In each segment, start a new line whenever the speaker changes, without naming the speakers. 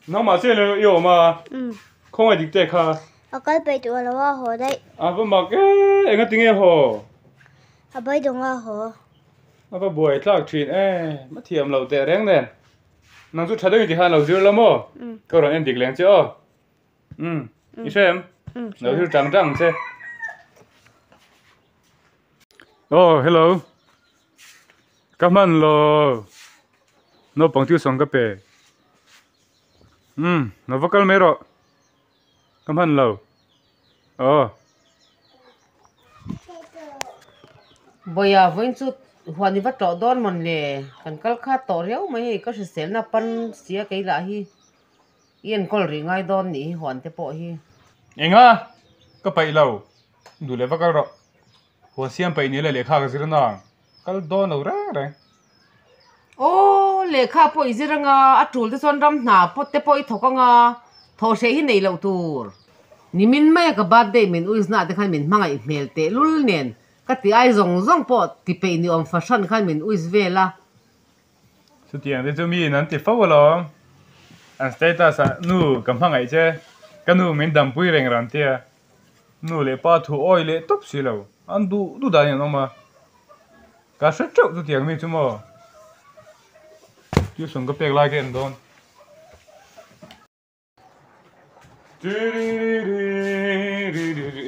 Nangmah chiah lo i awm a. Khawngaih dik te kha.
A kal peih tawh lo a haw daih.
A va mak e, enga tinge haw?
A beidawng a haw.
A va buai tlak thin e, ma thiam lo teh reng nen. Nang chu tha deuhin tikhan lo zir la maw? Ka rawn en dik leng che aw. Umm, i hre em? Lo zir tang tang che. Aw, hello. Ka hman lo. Naupang tuition ka pe. Umm, lo va kal mai rawh. Ka hman lo. Aw.
Bawia vawiin chu huan i va tlawh dawn mawn le? Kan kal khat tawh riau mai hei ka hriselna pan sia kei lah hi i enkawl rih ngai dawn nih hi huan te pawh hi.
Enga? Ka paih lo. Duh leh va kal rawh. Huan siam paih ni le lehkha ka zir nang. Kal dawn lo reng reng.
Aw, lehkha pawh i zir anga, a tul te chuan ram hna pawt te pawh i thawk anga, thawh hreh hi nei loh tur. Nimin maia ka birthday min uiznah te khan min hmangaih hmel teh lul nen ka ti ai zawng zawng pawh ti peih ni awm fahran khan min uiz vel a.
Chutiang te chu miin an ti fo alawm. An status ah nu ka hmangaih che, ka nu min dampui reng ran tia. Nu leh pa thu awi leh tawp si lo, an duh duh dahin an awm a. Ka hre teuh chutiang mi chu maw? Tuition ka pek lai ka en dawn.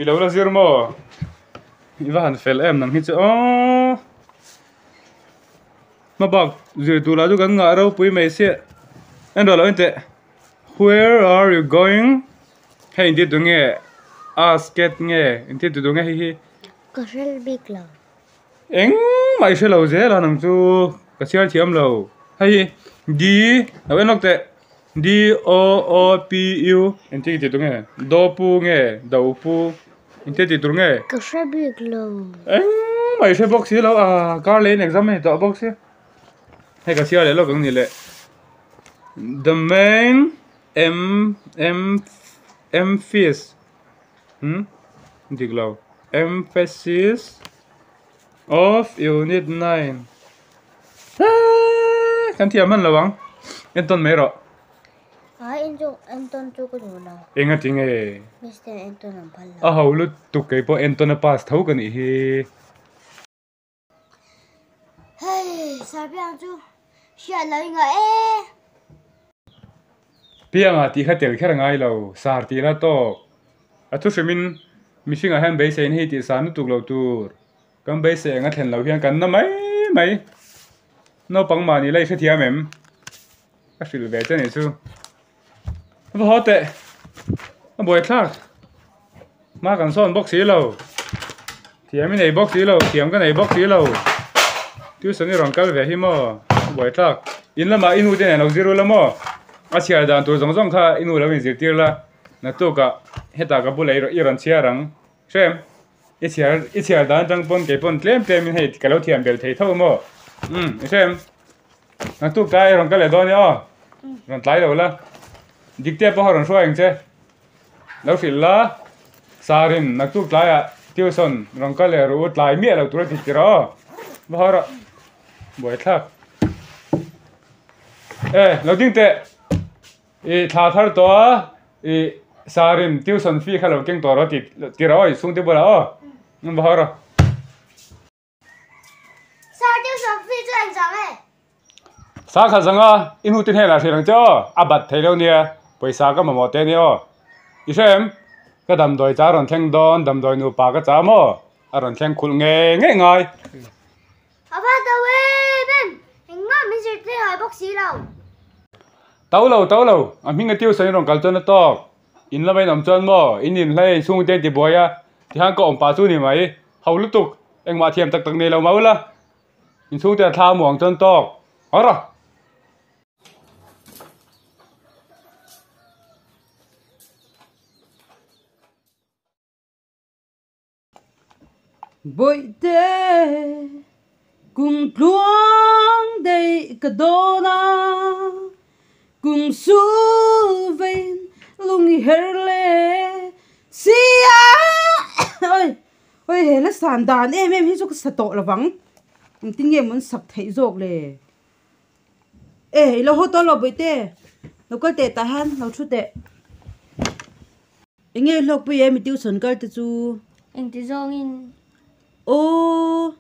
I lo la zir maw? I va han fel em nang hi chu aw. Hmabak zir tur lah chu kan ngah ropui mai sia. En rawh lo en teh. Where are you going? Hei inti tu nge? Ask it nge? Inti tu tu nge hei hi?
Ka hre bik lo.
Engmah i hre lo zel a nang chu ka chhiar thiam lo. Hei hi D lo en lawk teh. D O O P U inti ti tu nge? Do pu nge? Do pu inti ti tur nge?
Ka hre bik lo.
Engmah i hre bawk si lo a kar leh in exam a ni tawh bawk sia. Hei ka chhiar leh lawk ang ni leh. The main em em emphasis hmm dik lo emphasis of unit 9 eeee kan thiam hman lo ang entawn mai rawh.
Ai en chu entawn chu ka duh lo.
Enga tinge?
Mister entawn an phal lo.
A ho lutuk keipawh entawn a pass tho ka nih hi.
Hei Sarpiang chu hriat lo i ngah e.
Pianga tih kha tel kher a ngai lo, sar tih la tawk. A thu hrimin mihringah hian beiseiin hei tih san lutuk lo tur. Kan beisei anga thlen lo hian kan na mai mai. Naupang mahni la i hrethiam em? Ka hrilh ve che nih chu. Va haw teh, a buaithlak. Hma kan sawn bawk si lo, thiam i nei bawk si lo, thiam ka nei bawk si lo. Tuition i rawn kal ve hi maw, a buaithlak. In lamah i nu te nen lo zir ula maw? A chhiar dan tur zawng zawng kha i nu lo inzirtir la, naktukah hetah ka bulah i rawn chhiar ang. Hrem, i chhiar i chhiar dan atang pawn kei pawn tlem tlem in hei ka lo thiam bel thei tho maw? Umm i hrem, naktuk tlai rawn kal leh dawn nia aw, rawn tlai lo la, Dikte pawh a rawn hruai ang che, lo hrilh la, Sarin naktuk tlaiah tuition rawn kal leh rawh u tlai miah lo tur a ti tir aw, va haw rawh, buaithlak. E, lo ding teh. I thla thar tawh a, i sarin tuition fee kha lo keng tawh rawh tih ti rawh aw i chhungte bulah aw. An va haw rawh.
Sir tuition fee chu eng zang e?
Sa kha zang a, i hnute hnenah hrilh ang che aw, a bat thei lo nia, pawisa ka mamawh te ania aw. I hre em? Ka damdawi cha rawn thleng dawn, damdawi nupa ka cha maw? A rawn thleng khulh ngei ngei ngai.
A va to em em, engmah min zirtir ngai bawk si lo.
To lo, to lo, a hming a tuition in rawn kal chuan a tawk. In lama in awm chuan maw, in inhlei in chhungte an ti buai a, tihian ka awm pah chu ni mai. Ho lutuk, engmah thiam tak tak nei lo mah ula, in chhungte a thla amuang chuan tawk. Haw rawh.
Bawihte kum tluang daih ka dawn a, kum sul vein lung i her le si a. Oi oi he la san dan em em hi chu ka sa tawh lovang, engtin nge maw an sak theih zawk le. E i lo haw tawh lo Bawihte. Lo kal teh tah hian lo thu teh. Enge hlawkpui e mi tuition kal te chu?
Engti zawngin?
Aw,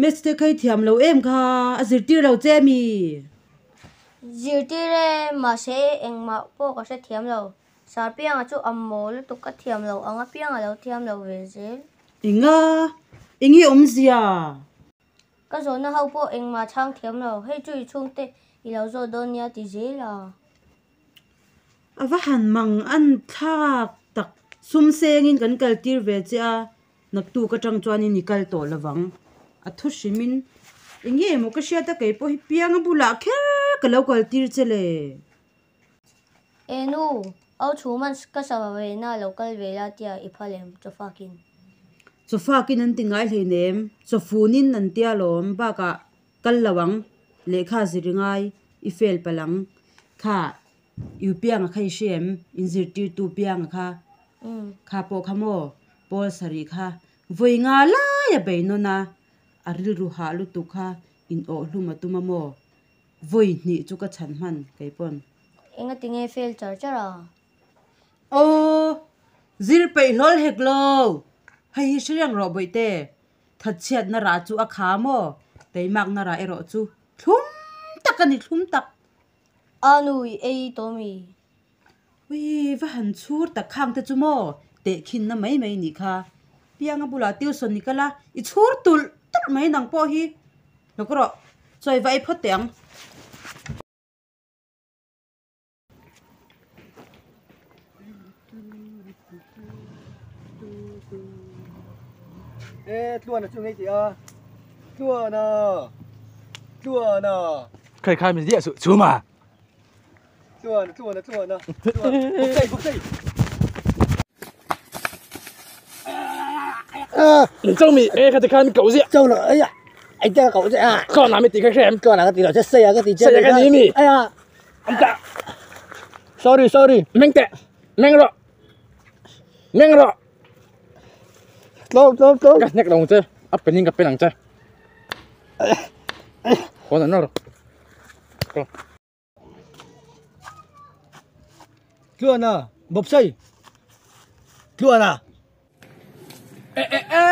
maths te kha i thiam lo em kha, a zirtir lo che mi?
Zirtir e, mahse engmah pawh ka hrethiam lo. Sarpianga chu a mawl lutuk ka thiam lo ang apiang a lo thiam lo ve zel.
Enga? Enge awmzia?
Ka zawhna ho pawh engmah chhang thiam lo, hei chu i chhungte i lo zawh dawn nia ti zel a.
A va han mang an thlak tak, sum sengin kan kal tir ve che a, naktuk atang chuanin i kal tawh lovang. A thu hrimin, Enge maw ka hriat a kei pawh hi pianga bulah kher ka lo kal tir che le.
E nu, au chhuman ka sava ve na lo kal ve la tia i phal em? Chawfakin.
Chawfakin an ti ngai hleinem, chawfunin an tia lawm bakah kal lo ang, lehkha zir i ngai, i fail palh ang. Kha, iu pianga kha i hre em? In zirtirtu pianga kha. Kha pawh kha maw? Pawl sarih kha vawi nga lai a bei nawn a, a rilru hah lutuk kha in awh hlum a tum a maw? Vawi hnih chu ka chhan hman kei pawn.
Enga tinge fail char char a?
Aw, zir peih hlawl hek lo. Hei hi hre reng rawh bawihte. Thatchhiatna rah chu a kha maw? Teimakna rah erawh chu thlum tak a ni, thlum tak.
A nu i ei tawh mi?
Ui, va han chhur tak khang te chu maw? Tehkhinna mai mai nih kha. Pianga bulah tuition i kal a, i chhur tulh tulh mai nang pawh hi. Lawk rawh, chawi va ei phawt teh ang.
E, Tluana chu ngei tih a. Tluana! Tluana!
Khai khai min ziah suh chuma.
Tluana, Tluana, Tluana. Tluana. Bawk bawk
Min cho mi e kha te khan ko ziah.
Cho lo ai a. Ai te ko ziah a.
Kho na mi ti kha hrem.
Tluana ka ti lo che sei a ka ti che.
Sei a ka ni mi.
Ai a.
Am ta.
Sorry, sorry.
Meng te. Meng ro. Meng ro.
Tlawm, tlawm, tlawm.
Ka hnek lo che. A penin ka pen ang che. Kho na no. Ko.
Tluana, Bawpsei. Tluana.
E e e.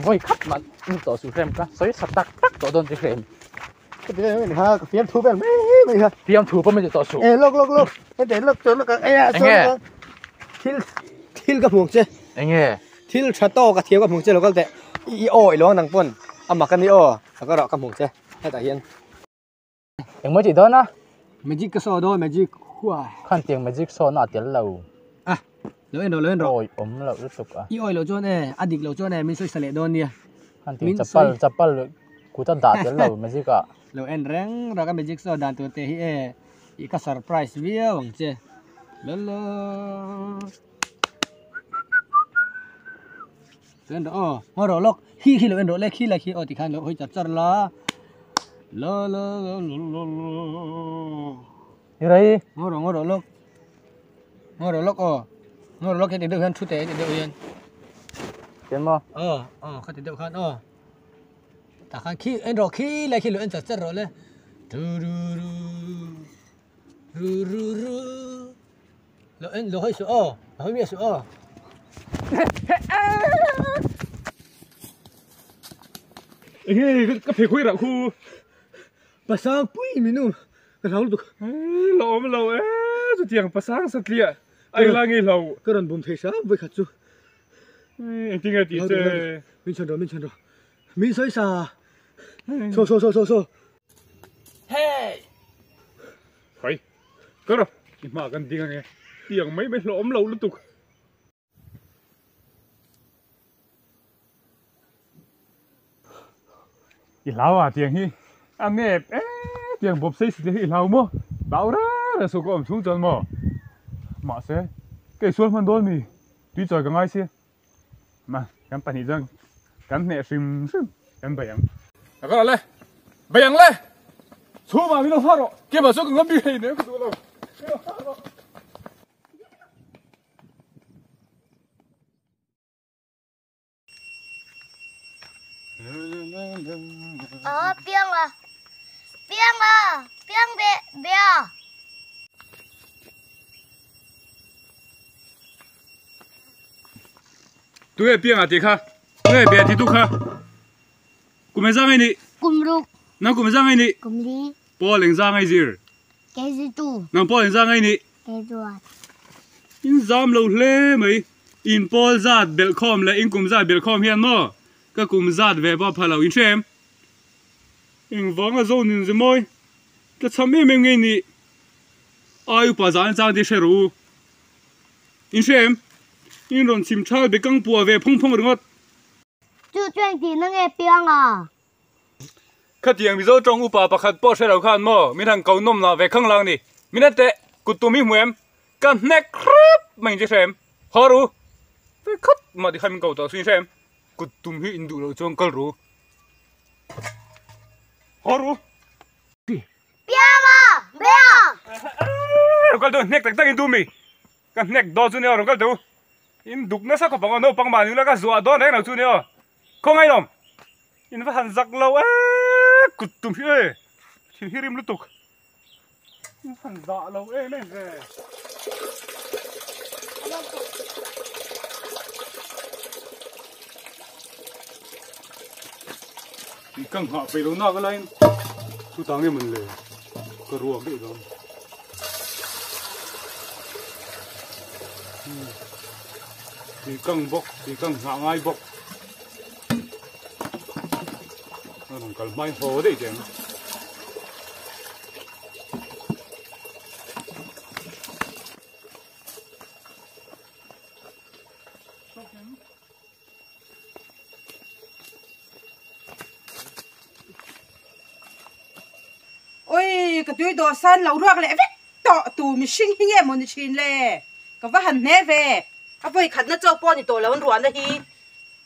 Voi khat man in to su hrem ka soi sa tak tak to don ti hrem.
Ka ti vel ha ka fiam thu vel mai mai ha.
Fiam thu pawh min ti to su.
E lok lok lok. E te lok chu lok e a chu. Thil thil ka hmuh che.
Enge?
Thil tha tawk a thiam ka hmuh che lo kal teh. I aw i lo nang pawn a mak a ni aw. Ka ka rawh ka hmuh che hetah hian.
Engmaw tih dawn a?
Magic ka saw dawn magic hua.
Khan tiang magic saw na a tel lo.
A lo en rawh lo en rawh.
Awi awm loh lutuk a.
I awi loh chuan e a dik loh chuan e min sawi sa leh dawn nia.
Khan tiang chapal chapal kut a dah tel lo magic ah.
Lo en reng rawh ka magic saw dan tur te hi e i ka surprise viau ang che. Lala. Lo en rawh aw, ngaw rawh lawk, hi khi lo en rawh le, khi lai khi aw tikhan lo hawi char char la, la la la la la la.
Ni rei.
Ngaw rawh ngaw rawh lawk, ngaw rawh lawk aw, ngaw rawh lawk heti deuh hian thu teh heti deuh hian.
Tian maw?
Aw aw khati deuh khan aw, tah khan khi en rawh khi lai khi lo en char char rawh le, tu ru ru ru ru ru. Lo en lo hawi suh aw, lo hawi miah suh aw.
Enge ka phei khawi rah khu.
Pasang pui minu ka hlau lutuk.
Lo awm lo e chutiang pasang satliah a ila ngei hlau.
Ka rawn bum thei hram vawi khat chu.
Engtin nge tih che.
Min chhan rawh min chhan rawh. Min sawi sa. Saw saw saw saw saw.
Hey!
Khai, kar a, i hma kan ding ange, tiang mai mai hlawm lo lutuk. I hlau a tiang hi, a nep e tiang bawp sei si te hi i hlau maw? Hlau reng reng suh ka awm chhung chuan maw? Mahse, kei sual hman dawn mi, tui chawi ka ngai sia. Ma, kan pahnih chuan kan hneh hrim hrim kan bei ang. Ka kal le, bei ang le! Chhuma min lo hma rawh, keimah chuan ka ngam bik hei nen ka duh lo. Min lo hma rawh.
A pianga pianga piang be bia.
Tunge pianga tih kha tunge bia ti tu kha kum engzah nge nih?
Kum ruk.
Nang kum engzah nge nih?
Kum li.
Pawl engzah nge zir?
Kei zir tu.
Nang pawl engzah nge nih?
Kei zuat.
In zam lo hle mai. In pawl zat belh khawm leh in kum zat belh khawm hian maw ka kum zat ve pawh a pha lo in hre em? Engvang a zo nun zemawi ka cham em em nge nih? Ai upa zan chang te hre rawh u. In hre em? In rawn chim thal be kang puah ve phawng phawng ringawt.
Chu chuan tihna nge piang a?
Khatiang Mizo tawng upa pakhat pawh hre lo khan maw min han ko nawm lah ve khang lang ni. Min en teh, kut tum hi hmu em? Ka hnek hrep mai in che hre em? Haw ru! Ve khat mah tikhan min ko tawh suin hre em? Kut tum hi in duh loh chuan kal ru. Haw ru!
Piang a! Bia!
Rawn kal teh hnek tak tak in tum mi. Ka hnek dawn chu nia rawn kal teh u. In duk nasa khawp ang aw naupang mahni ula ka zuah dawn reng lo chu nia aw. Khawngaih lawm. In va han zak lo e kut tum hi e. Thin hi rim lutuk. In han zah lo em em ve. Ka nghah peih lo nak alaiin chutah nge mawn le ka ruak daih dawn. Tui kang bawk tui kang nghah ngai bawk a rawn kal hmai haw daih teh ang.
Oi, ka tui dawhsan lo ruak leh vek tawh tu mihring hi nge maw ni thin le? Ka va han hne ve. A vawi khatna chauh pawh ni tawh lo an ruahna hi.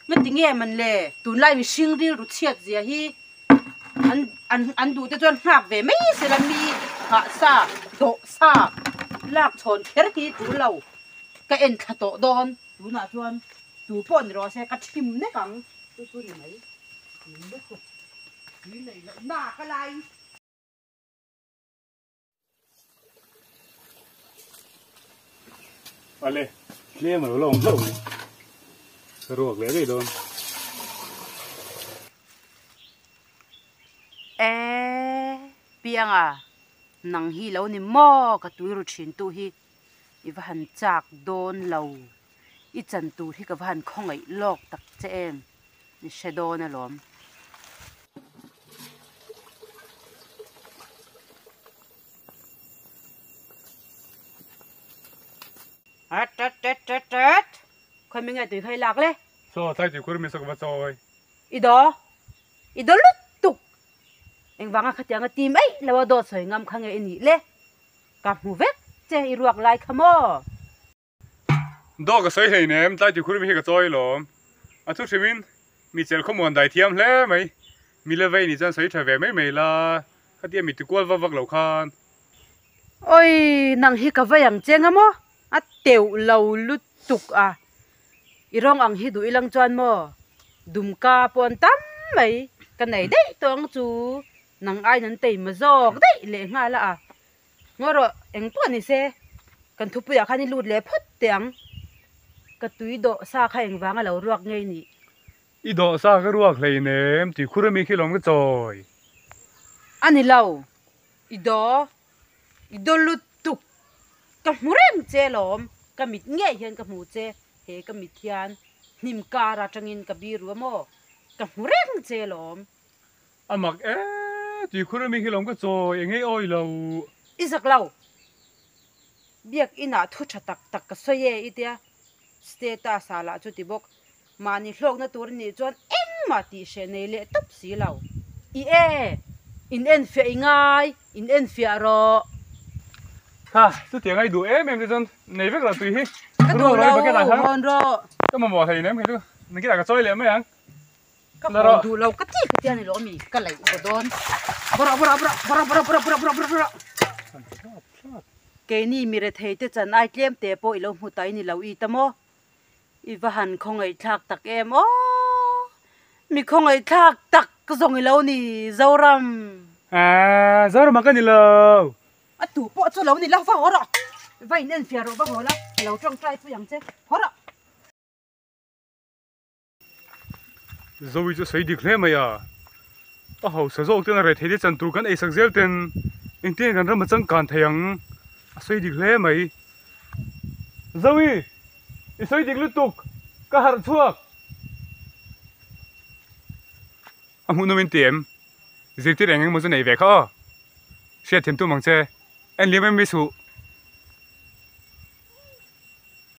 Ngati nge man le? Tunlai mihring rilru chhiat zia hi an an an duh te chuan nghak ve mai sela mi nghah sa dawh sa lak chhawn kher hi tul lo ka en thla tawh dawn. Tunah chuan tu pawh ni rawh se ka thim nek ang chu chu ni mai min lutuk tui nei loh nak a lai.
Ale tlem a lo la awm hlauh mai ka ruak leh daih dawn.
E Pianga nang hi lo ni maw ka tui ru thin tu hi. I va han chak dawn lo, i chan tur hi ka va han khawngaih lawk tak che em, i hre dawn alawm. Tet tet tet tet tet, khawi mi nge tui kha i lak le?
Saw tlai tui khur mi saw ka va chawi.
I daw, i daw lutuk. Engvanga khatianga tim eih lo a dawt sawi ngam kha nge i nih le? Ka hmu vek che i ruak lai kha maw?
Dawh ka sawi hlei nem, tlai tikhur mi hi ka chawi lawm. A thu hrimin mi chel khawmuan dai thiam hle mai. Mi la vei ni chuan sawi tha ve mai mai la, khatia mi tikual vak vak lo khan.
Oi, nang hi ka vai ang che nga maw? A teuh lo lutuk a. I rawng ang hi duh ilang chuan maw? Dumka pawh an tam mai, ka nei daih tawh ang chu. Nang aiin an tei ma zawk daih leh nghal a. Ngaw rawh eng pawh ni se kan thupuiah khan i lut leh phawt teh ang. Ka tui dawh sa kha engvang a lo ruak ngei nih?
I dawh sa ka ruak hleinem tui khur ami khi lawm ka chawi.
A ni lo, i daw, i daw lutuk. Ka hmu reng che lawm, ka mit ngei hian ka hmu che, he ka mit hian hnim kar atangin ka biru a maw? Ka hmu reng che lawm.
A mak e, tui khur ami khi lawm ka chawi eng ei awi lo.
I zak lo. Biak inah thu tha tak tak ka sawi e i tia status ah lah chu ti bawk. Mahni hlawkna tur anih chuan engmah tih hreh nei leh tawp si lo. I e, in enfiah i ngai, in enfiah rawh.
Kha, chutiang a i duh em em te chuan nei vek lo tui hi.
Ka duh lo, hawn rawh.
Ka mamawh hlei nem kei chu, nakinah ka chawi leh mai ang.
Ka hawn duh lo ka ti ka tia ni lo ami ka laih baw dawn bawrah bawrah bawrah bawrah bawrah bawrah bawrah bawrah bawrah keini mi rethei te chan ai tlem te pawh i lo hmu ta i ni lo i ta maw i va han khawngaih thlak tak em aw. Mi khawngaih thlak tak zawng i lo ni, Zoram.
Aaa, Zorama ka ni lo.
A tu pawh chu lo ni la, va haw rawh. Va in enfiah rawh, va haw la, ka lo tawngtai pui ang che. Haw rawh.
Zoe chu sawi dik hle mai a, a hausa zawk ten a reh thei te chan tur kan eisak zel ten engtin nge kan ram a changkan thei ang a sawi dik hle mai. Zoe, i sawi dik lutuk, ka harh chhuak. A hmuhnawm in ti em? Zirtir eng eng maw chu nei ve kha aw. Hriatthiam tum ang che, en liam em mai suh.